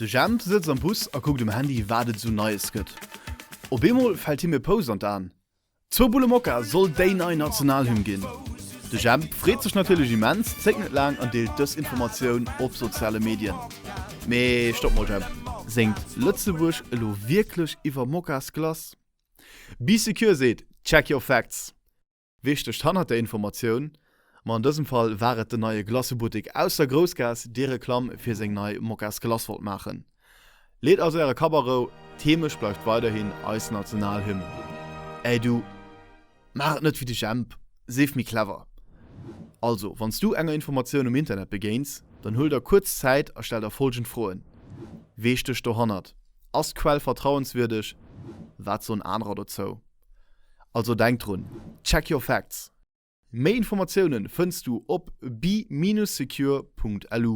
De Jemp sëtzt am Bus a kuckt um Handy wat et esou Neies gëtt. Op eemol fält him e Post an d'Aen, Zwou Bulle Mokka soll déi nei Nationalhymn ginn. De Jemp freet sech natierlech immens, zéckt net laang an deelt dës Informatioun op soziale Medien. Mee stopp mol Jemp, séngt Lëtzebuerg elo wierklech iwwer Mokkas Glace? Bee Secure seet, Check your facts! Wee stécht hannert der Informatioun? Ma an dësem Fall war et den neie Glacebuttek aus der Groussgaass, dee Reklamm fir seng nei Mokkas Glace wollt maachen. Leet also äre Kapp a Rou, d'Heemecht bleift weiderhin eis Nationalhymn. Ey du, maach et net wéi de Jemp, sief méi clever! Also, wann s du enger Informatioun um Internet begéins, dann huel der kuerz Zäit a stell der folgend Froen, Wee stécht dohannert? Ass d'Quell vertrauenswierdeg? Wat soen anerer dozou? Also denk drun, check your facts! Méi Informatiounen fënns du op be-secure.lu.